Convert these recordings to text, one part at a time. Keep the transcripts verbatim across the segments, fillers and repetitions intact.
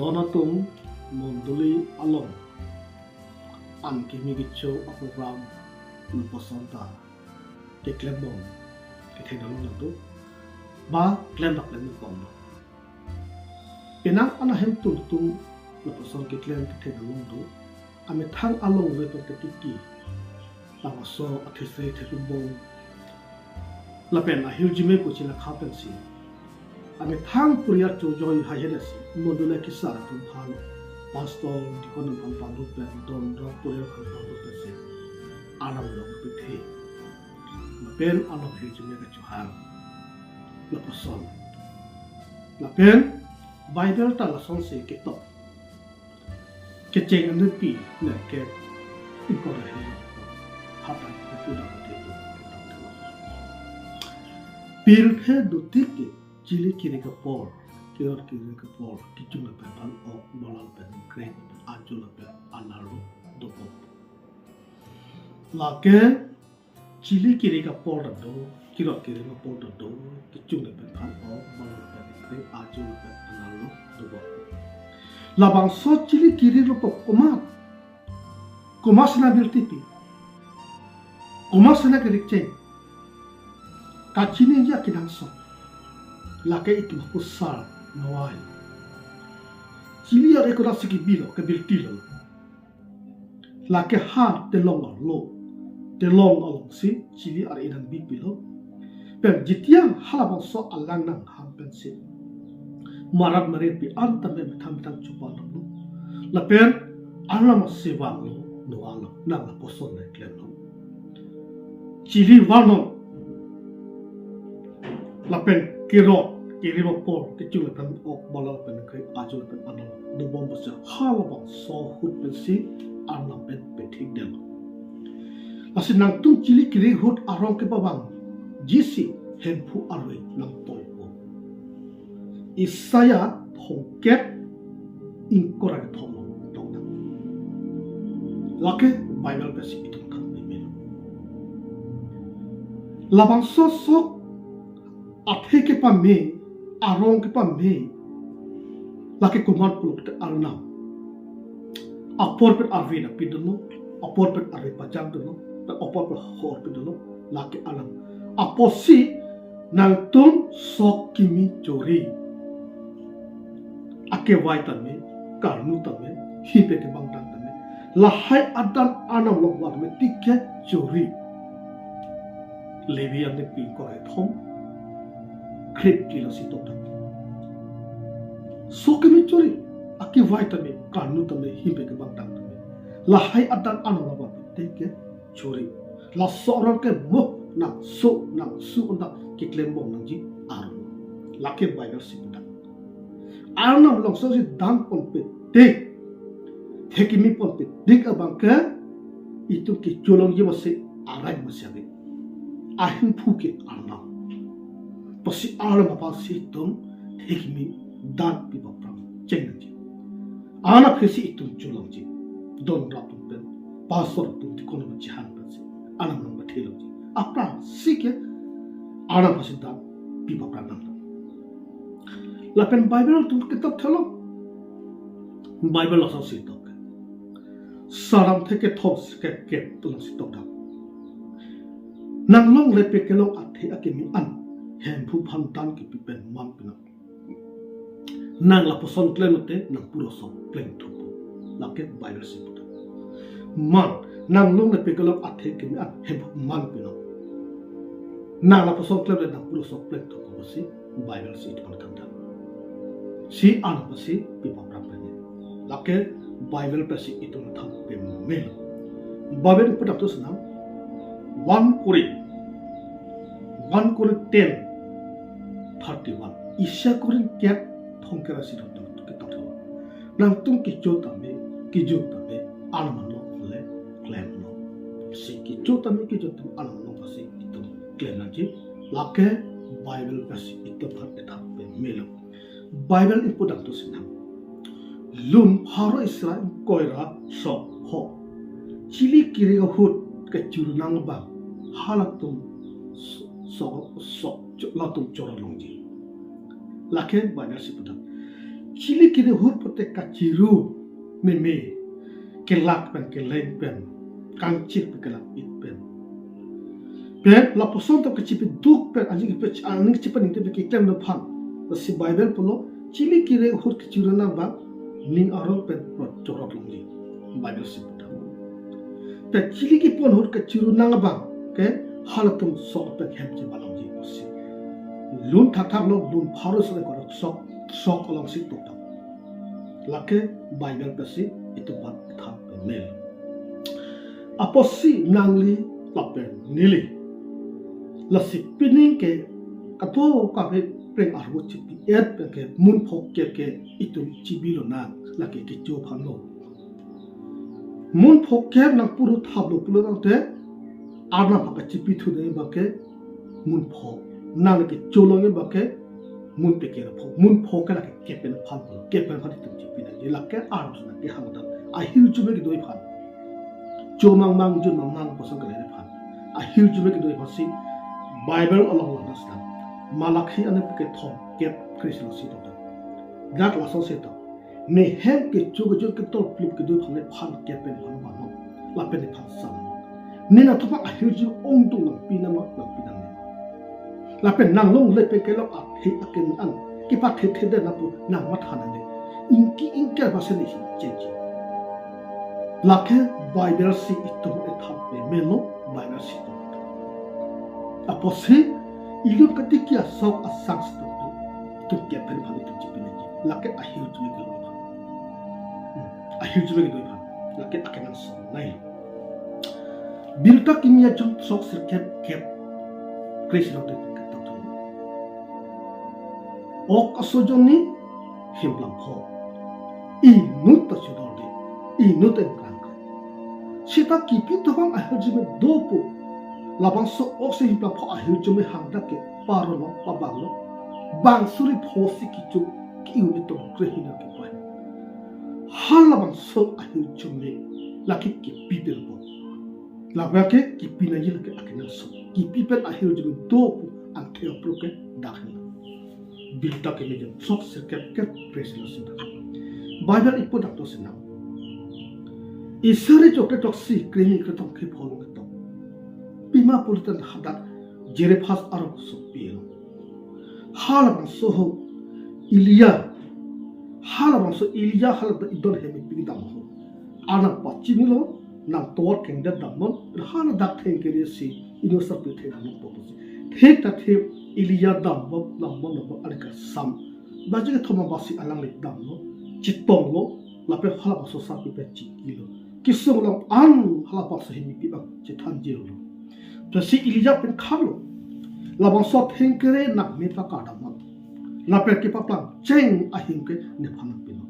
Ason atum mondoli along an kimi kecho a-program lapuson ta keklem bom kethek dalong nangdo. Ba klem dak klem bom. Penang an ahem tum tum lapuson keklem kethek dalong do. Amethang along le pen ketiki. Laso athesre thekubong lapen ahirjume pu chelakha pensi amethang puriya chojoi haihe dasi mondoli kesar atum aphan, pastor, deacon atum aphan panglut pen, don rong puriya atum aphan panglut pensi alam long pethe. Lapen alam ahirjume kachohang lapuson. Lapen Bible ta lasonsi ketok. Kecheng anupi nerkep ingkoi ra hini. Hatan kepu dam te tu. Pirthe dotik ke chili kiri kapor, kirot kiri kapor, kechung lapen phan-ok, bolang lapen kreng, ajo lapen anerlo dopo. Lake chili kiri kapor ta do, kirot kiri kapor ta do, kechung lapen phan-ok, bolang lapen kreng, ajo lapen anerlo dopo. Labangso chili kiri lo po komat, komat sena birtipi, komat sena kerikcheng, kachiniji akenangsot. Lake itum apusar Noah. Chili ar-e kodaksi kebilo, kebirtilo. Lake ha telong arlo, telong alongsi chili ar-e nangbi pilo. Pen jitiang halabangso alang nanghang pensi marat marit pi an tame methang methang chopa longlo. Lapen alam asi vanglo, Noah lo, nang lapuson nangklemlo. Chili varnon lapen kirot kiri kapor, kechung lapen phan-ok, bolang lapen kreng, ajo lapen anerlo dobom pusi halabangso ahut pensi alam pen pethik detlo. Lasi nangtum chili kiri ahut arong kepavang jisi Hemphu arve nangtoipo. Isaiah thomkep ingkoi ra kethom along tokdam. Lake Bible pensi itum than pemelo. Labangso sok athe kepame, arong kepame, lake komat pulote Arnam. Apor pen arve nangpidunlo, apor pen arve pajangdunlo, pen apor pen hor pidunlo, lake Arnam. Apotsi nangtum sok kimi chori. Akevai tame, karnu tame, himpe kebangdang tame, lahai adan Arnam along vangme tik ke chori. Levi anupi ingkoi ra kethom, krep kilo si tokdam. Sok kimi chori, akevai tame, karnu tame, himpe kebangdang tame, lahai adan Arnam along vangme tik ke chori. Laso arong ke mo nangso nangsu anta keklem bom nangji arlo. Lake Bible si pudam. Arnam alongsi dan ponpetik, thekimi ponpetik abang ke itum kecho longji masi arai masi ave. Ahemphu ke Arnam. Pusi Arnam aphansi itum thekimi dan pi aphrang cheng nangji. Arnam aphansi itum cho longji. Don rap atum pen, pastor atum, deacon atum chehang pensi Arnam along pathe longji. Aphrangsi ke Arnam aphansi dan pi aphrang nang. Lapen Bible atum kitab thelo. Bible lasonsi tok. Psalm thek kethom kep alongsi tokdam. Nang longle pen kelong athe akimi an Hemphu aphan dan kipi pen man pinang. Nang lapuson klem te nang pura sok pleng thupo. Lake Bible si pudam. Man, nang longle pen kelong athe akimi an Hemphu man pinang. Nang lapuson klem te nang pura sok pleng thupo pusi Bible si itum aphan than. Si Arnam aphansi pi aphrang pen. Lake Bible pensi itum than pemelo. Bible pudam tu senang. One Corinth, One Corinth ten thirty one. Isi a-Corinth kep thomkep ra isi thom ketok thom. Nangtum kecho tame, kejun tame, Arnam along le klemlo. Si kecho tame, kejun tame, Arnam along pusi itum klem nangji. Lake Bible pensi itum aphan than pemelo. Bible ipudam tu senang. Lun pharo isi ra ingkoi ra sok ho. Chili kiri ahut kechur nang abang halatum sok sok latum choro longji. Lake Bible si pudam. Chili kiri ahut pulote kachiru meme, kelak pen keleng pen, kangchir pen kelak it pen. Pen lapuson atum kachipiduk pen, aning kachipiduk, aning kachipaningte pen keklem dun aphan. Lasi Bible pulo, chili kiri ahut kachiru nang abang, ning arong pen rot chorot longji. Bible si puta. Pen chili kipon ahut kachiru nang abang ke halatum sok pen hem chebalongji pusi. Lun thakthak lo, lun pharo sore korok sok, sok alongsi tuk tang. Lake Bible pensi itum aphan than pemel. Apotsi nangli lapen neli, lasi pining ke kato kave preng arvo chipi-et pen ke mun phokep ke itum chibi lonang, lake kecho aphan lo. Mun phokep nang puru thaplo pulo tangte, Arnam aphan kachipi thu nangji abang ke mun phok. Nang kecho longji abang ke mun phokep phok. Mun phok ke lake kep pen aphan pulo. Kep pen aphan itum chipi nangji. Lake Arnam si nang kehang dam. Ahirjume kedo aphan. Cho mangmang, jun mangmang puson kali aphan. Ahirjume kedo aphansi Bible along langdam sitang. Malakhi ane kethom kep kre-isi alongsi tok dam. Dak lason si tok. Ne hem kecho kejun ketol plup kedo aphan le phan kep pen aphan vangnon. Lapen nephan samnon. Ne nangtum aphan ahirjume ongdung nangpi nangma, nangpi nangne. Lapen nang longle pen kelong athe aken an kepathe the det nangpu nangmatha nangne. Ingki ingker pasen isi chenji. Lake Bible si itum ethan pemelo, Bible si itum. Apotsi ilitum katiki asok asang si itum, itum kep pen aphan itum chipi nangji. Lake ahirjume kedo aphan. Hmm. Ahirjume kedo aphan. Lake akenangsot nai. Birta kimi ajoine sok sirkep kep kre-isi along te ketok thun. Ok aso ajoine himplang pho. Inut ta chodor di. Inut ta ingkrang. Seta kipi atum aphan ahirjume dopo. Labangso ok si himplang pho ahirjume hang dak ke paro lo, pabang lo. Bang suri pho si kichu ki-un itum krehin ke pai. Halabangso ahirjume lake kipi pen apot. Lake kipi nangji lake akenangsot. Kipi pen ahirjume dopo angthek apro ke dak hen. Birta kimi ajoine sok sirkep kep kre-isi alongsi tok. Bible ipu dak to sinang. Isari chok ketok si kreni ketong kepholong ketok. Pima pulote hadak Zarephath arong sopi lo. Halabangso ho Elia. Halabangso Elia hala idon hem ipik dam ho. Arnam pachinilo, nang tovar kengdet damnon, hala dak thengkere si inut sarpi thek damnon pusi. Thek ta thek Elia dambom, dambom, dambom, ale kasam. Baji kethom abang si alangli damlo, chetonglo, lapen halabangso sarpi pen chikilo. Kesung along an halabangso hem ipik abang chethan jelo. Lasi Elia pen kharlo. Labangso thengkere nang me pakar damnon. Lapen kepaplang cheng ahem ke nephan nangpinon.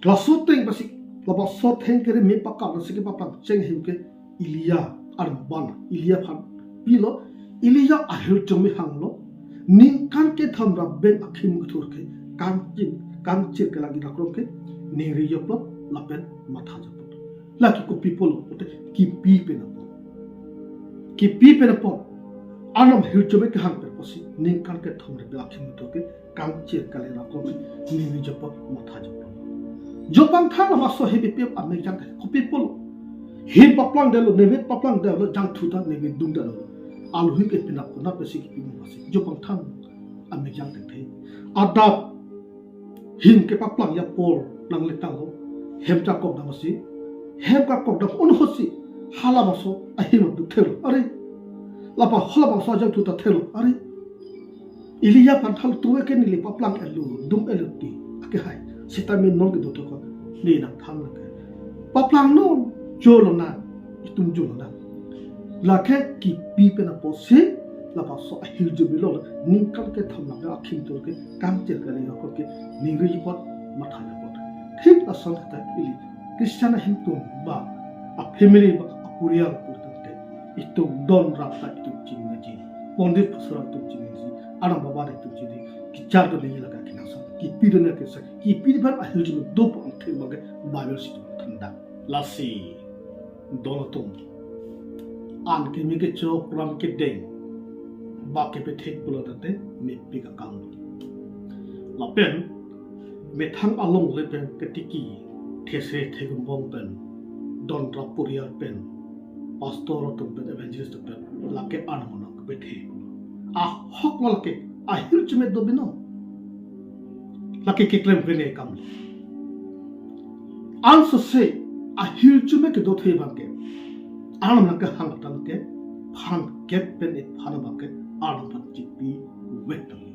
Laso ateng pensi labangso thengkere me pakar pensi kepaplang cheng ahem ke Elia arban Elia aphan pilo. Elia ahirjume hanglo. Ningkan kethom ra beng akhim kethur ke kangchir, kangchir kelang-ik akrom ke ningri joplot lapen matha joplot. Lake kopi pulo pulote kipi pen apot. Kipi pen apot. Arnam ahirjume kehang pen apotsi ningkan kethom ra beng akhim kethur ke kangchir kali ra kopi ningri joplot matha joplot. Jopang thang labangso hem ipik amek jang ke kopi pulo. Hem paplang detlo, neve paplang detlo, jangthu ta neve dum detlo. Alohi ke pinap kunap si kipi mo pasi. Jopang thang amek jang thekthe. Adap hem kepaplang apor nangle tanglo. Hem chakok dam si. Hem kakok dam un ahut si. Halabangso ahem duk thelo. Are. Lapen halabangso ajangthu ta thelo. Are. Elia aphan thal tuwe ke neli paplang-etlo, dum-etlo ti. Ake hai. Seta me non kedo toko. Ne nangthan lake. Paplangnon, jolonang, itum jolonang. Lake kipi pen apotsi, labangso ahirjume lo, ningkan kethom ra beng akhim kethur ke, kangchir kali ra kopi ke, ningri joplot, matha joplot. Thik lason ta ili, Christian ahem atum ba, a family ba, a purial atum te, itum don rap ta itum chini nangji. Pondit pastor atum chini nangji. Arnam ababa atum chini. Kichar do nangji lake akenangsot. Kipi do nangji akenangsot. Kipi aphan ahirjume dopo angthek abang ke Bible si itum than dam. Lasi don atum. An kimi kecho ram kedeng. Ba kepethek pulo tangte mepik akam. Lapen Methang alongle pen ketiki, these thegumbong pen, don rap poriar pen, pastor atum pen, evangelist atum pen, lake Arnam aphan kepethe. Ahok lo lake, ahirjume do binong. Lake keklem vene akam. Ansose ahirjume kedothe abangke, Arnam nangkehang atan ke, phan kep pen iphan abangke Arnam aphan chipi vek tang.